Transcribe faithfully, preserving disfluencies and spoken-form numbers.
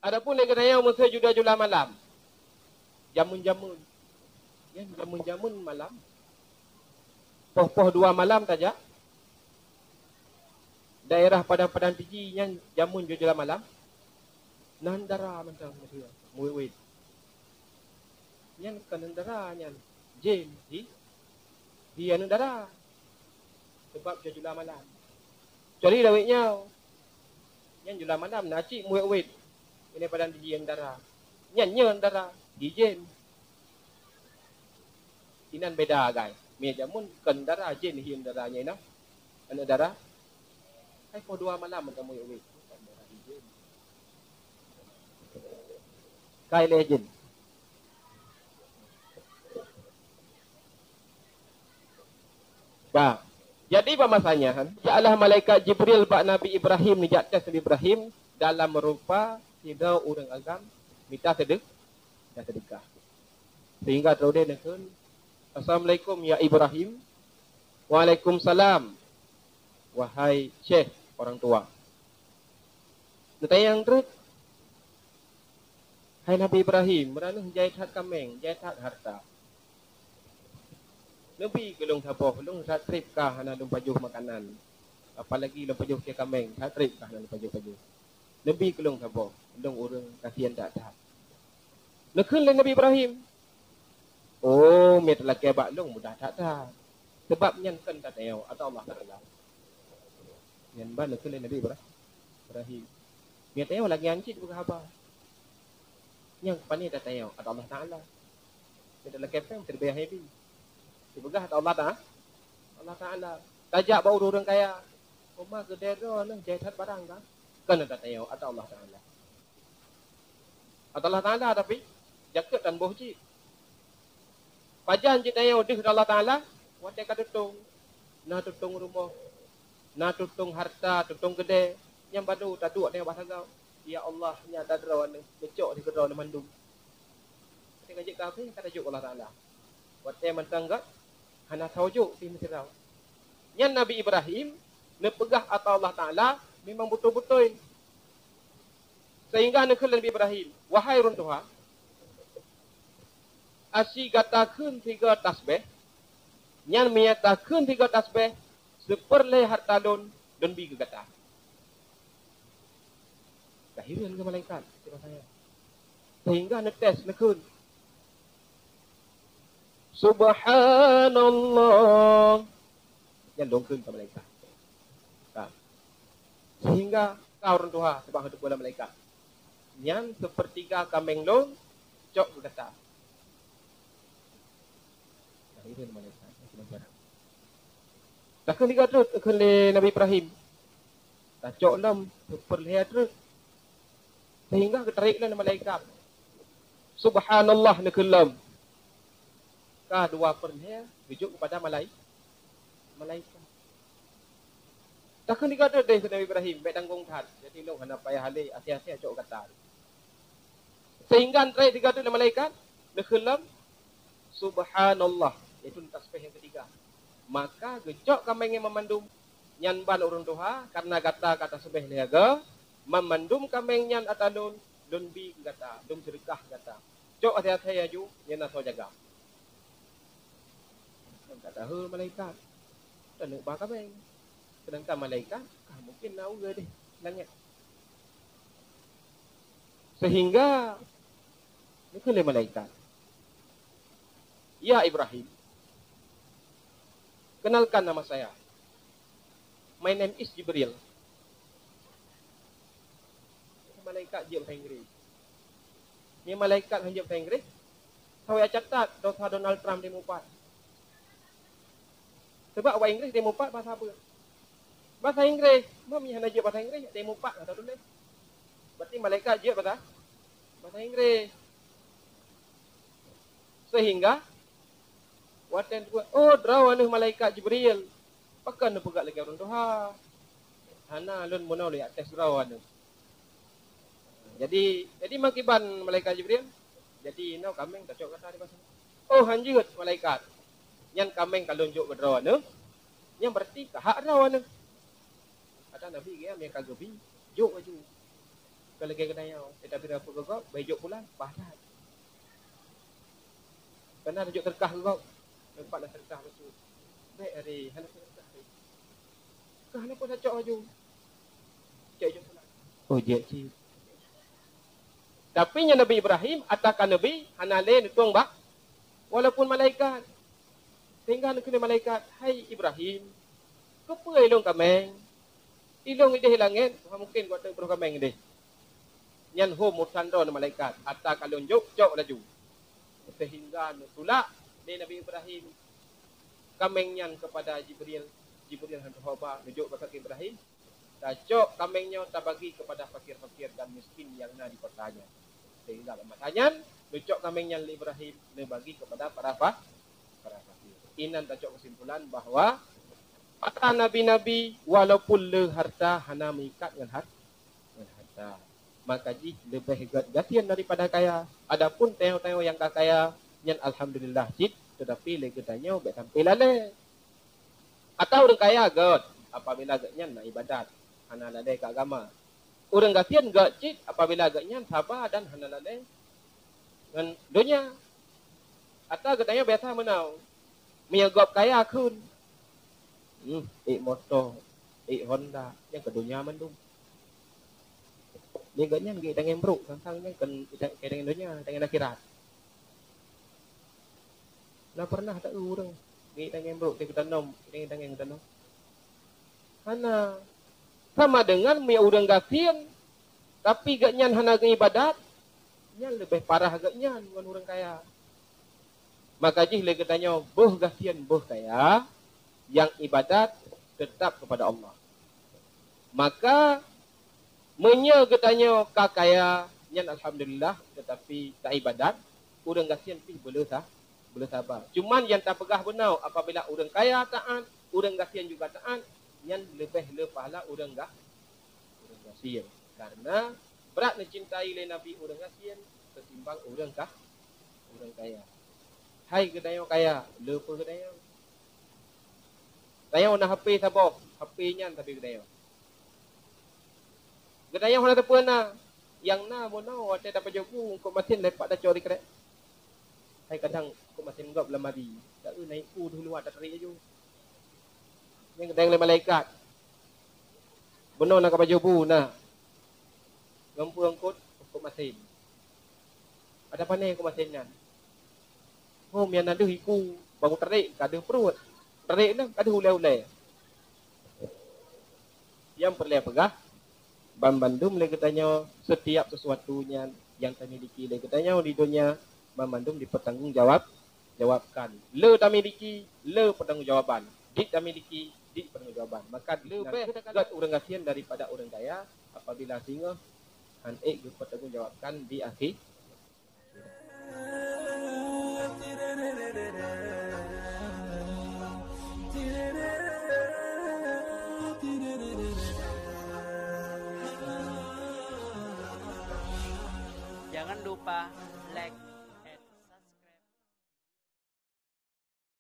Adapun lé geutanyoe meusé jula-jula malam. Jameun-jameun. Nyan jameun-jameun malam. Poh-poh dua malam tajak. Daerah Padang-Padang Tiji nyan jameun jula-jula malam. Nan dara mantong, muwét-wét. Nyan kon dara nyan. Jén, hi, hi aneuk dara. Sebab jula-jula malam. Kecuali lawét nyoe. Nyan jula malam na cit muwét-wét. Ini Padang Tiji aneuk dara. Nyan nyoe aneuk dara. Hi jén. Inan beda, guys. Meunyo jameun kon dara, jén hi aneuk dara nyan inoe. Aneuk dara. Hai poh dua malam mantong muwét-wét. Kai lé jén. Bah. Jadi bak masa nyan, jeuet lah malaikat Jibril bak Nabi Ibrahim, neujak tes Nabi Ibrahim dalam rupa sidroe ureueng agam mita seudeu-, mita seudeukah. Sehingga teudeh neukheun, "Assalamualaikum ya Ibrahim." "Waalaikumsalam, wahai syekh orang tua." Neutanyong treuk, "Hai Nabi Ibrahim, meuranoe jai that kaméng, jai that harta. Neubi keu lôn saboh, lôn that treb ka hana lôn pajoh makanan. Apalagi lôn pajoh keu kaméng, that treb ka hana lôn pajoh-pajoh. Neubi keu lôn saboh, lôn ureueng kasian that-that." Neukheun lé Nabi Ibrahim, "Oh, meunyo teulakèe bak lôn mudah that-that. Sabab nyan kon ata nyoe, ata Allah Taala." Nyan ban neukheun lé Nabi Ibra-, Ibrahim. Meunyo ata nyoe lagèe nyan cit peugah haba. Nyang pane ata nyoe, ata Allah Taala. Meunyo teulakèe péng, teuleubèh nyan bi. Dipeugah ata Allah Taala. Allah Taala. Tajak bak ureueng-ureueng kaya. Uma geudè droeneuh jai that barang ka? Kon ata nyoe, ata Allah Taala. Ata Allah Taala tapi, jakeuet tan boh cit. Pajan jitanyong deuh Allah Taala, watèe ka tutong. Na tutong rumoh, na tutong harta, tutong keudè, nyang bado taduek nibak sagoe. Ya Allah, nyan ata droeneuh, neucok di keudroe mandum. Watèe ka jeuet ka habéh, ka tajok Allah Taala. Watèe mantong gèt hana soe jok pih meusidroe. Nyan Nabi Ibrahim neupeugah ata Allah Taala memang beutôi-beutôi. Sehingga neukheun lé Nabi Ibrahim, "Wahai ureueng tuha, asie gata kheun sigoe tasbeh, nyan meunyo takheun sigoe tasbeh, seupeurlhèe harta lôn, lôn bi keu gata." Ka hireuen keu malaikat, sehingga neutes neukheun, "Subhanallah." Nyan lôn kheun keu malaikat. Ka. Sehingga ka ureueng tuha, sabab hana teupeue lé malaikat. Nyan seupeurtiga kaméng lôn cok keu gata. Takheun tiga treuk, takheun lé Nabi Ibrahim. Tacok lom seupeurlhèe treuk. Sehingga geutarek lom malaikat. Subhanallah neukheun lom. Ka dua peurlhèe geujok keupada malai-, malaikat. Takheun tiga treuk deh keu Nabi Ibrahim, bèk tanggong that. Jadi lôn hana payah lé, akhé-akhé cok gata. Sehingga tarek tiga treuk lé malaikat, neukheun lom, "Subhanallah," yaitu tasbih nyang ketiga. Maka geucok kaméng nyan mamandum, nyan ban ureueng tuha, kareuna gata ka tasbih lé goe, mamandum kaméng nyan ata lôn, lôn bi keu gata, lôn seudeukah gata. Cok até-até laju, nyan na soe jaga. Ka tahe malaikat, taneuk ba kaméng. Seudangkan malaikat, ka mungken na ureueng deh langét. Sehingga, neukheun lé malaikat, "Ya Ibrahim, kenalkan nama saya. My name is Jibril." Malaikat jeuet bahasa Inggris. Meunyo malaikat han jeuet bahasa Inggris, saboh jak catat dosa Donald Trump di mupat. Sabab awak Inggris di mupat bahasa apa? Bahasa Inggris. Meunyo hana jeuet bahasa Inggris, di mupat hana tuléh. Berarti malaikat jeuet bahasa, bahasa Inggris. Sehingga, watèe, "Oh, droeneuh malaikat Jibril." Pakon neupeugah lagèe ureueng tuha? Hana, lôn meunoe lôn jak tes droeneuh. Jadi, jadi meukiban malaikat Jibril, jadi inoe kaméng tacok gata di pasai. "Oh, han jeuet malaikat. Nyan kaméng ka lôn jok keu droeneuh. Nyan berarti ka hak droeneuh." Kata Nabi geuh, "Meunyo ka geubi, jok laju." Ka lagée keunan nyoe, eh, tapi apa keu gob, bèk jok pulan, bah that. Keunan jok teureukah keu gob, nampak na teureukah bacut. Bèk aré, hana teureukah aré. Kah hana peue tacok laju. Cok jok pulan. Oh, jeuet cit. Tapi nyan Nabi Ibrahim, ata ka Nabi, hana lé neutông bak, walaupun malaikat. Sehingga neukheun lé malaikat, "Hai Ibrahim, keupeue ilông kaméng? Ilông idéh langét, mungken gobnyan brôh kaméng idéh." Nyan hom urosan droe malaikat, ata ka lôn jok, cok laju. Sehingga neutulak lé Nabi Ibrahim kaméng nyan keupada Jibril. Jibril han teuhoba, neujok bak Ibrahim. Tacok kaméng nyoe tabagi keupada fakir-fakir dan miskin nyang na di kota nyan. Sehingga lam masa nyan, neucok kaméng nyan lé Ibrahim, neubagi keupada para fa-, para fakir. Inan tacok keusimpulan bahwa para nabi-nabi, walaupun le harta, hana meuikat ngon har-, ngon harta. Maka jih leubeh gét gasien daripada kaya. Adapun tanyoe-tanyoe nyang ka kaya, nyan alhamdulillah cit, teutapi lé geutanyoe bèk sampai lalée. Atawa ureuëng kaya gét apabila gobnyan na ibadat, hana lalée keu agama. Ureuëng gasien gét cit apabila gobnyan saba dan hana lalée ngon donya. Atawa geutanyoe biasa meunoe, meunyoe gob kaya kheun, hmm, ék moto, ék Honda, nyang keu donya mandum. Nyan gobnyan geutangieng brok, sang-sang nyan keu, keu tangieng donya, tangieng akhirat. Na pernah taeu ureuëng geutangieng brok, geutangieng, geutangieng, geutangieng? Hana. Sama dengan meunyoe ureuëng gasien, tapi gobnyan hana geuibadat, nyan leubeh parah gobnyan ngon ureuëng kaya. Maka jih lé geutanyoe boh gasien boh kaya, nyang ibadat teutap keupada Allah. Maka meunyoe geutanyoe ka kaya, nyan alhamdulillah, teutapi ta ibadat, ureuëng gasien pih boleh sa-, boleh saba. Cuman nyang tapeugah bunoe, apabila ureuëng kaya taát, ureuëng gasien juga taát, nyan leubeh le pahala ureuëng ga-, ureuëng gasien. Karena brat neucintai lé Nabi ureuëng gasien ketimbang ureuëng ka-, ureuëng kaya. Hai geutanyoe kaya, le peue geutanyoe? Tanyoe na H P saboh, H P nyan tapi geutanyoe. Geutanyoe hana teupeu na, nyang na bunoe watée tapajoh bu eungkôt masin lepak tacok di krek. Hai kadang eungkôt masin gob lam mari, taeu na iku deuh luwa tatarék laju. Nyang geutanyoe lé malaikat. Bunoe na ka pajoh bu na. Ngon peue eungkôt, eungkôt masin. Ada pané eungkôt masin nyan. Hom nyang na deuh iku, bangu tarék ka deuh pruet. Tarék nyan ka deuh ulée-ulée. Nyang peureulée peugah, banmandum lé geutanyoe, setiap sesuatu nyan nyang tamiliki lé geutanyoe di donya, banmandum dipertanggung jawab, jawabkan. Le tamiliki, le pertanggungjawaban. Dik tamiliki, dik pertanggungjawaban. Maka leubeh gét ureuëng gasien daripada ureuëng kaya apabila singoh han ék geupertanggungjawabkan di akhé-,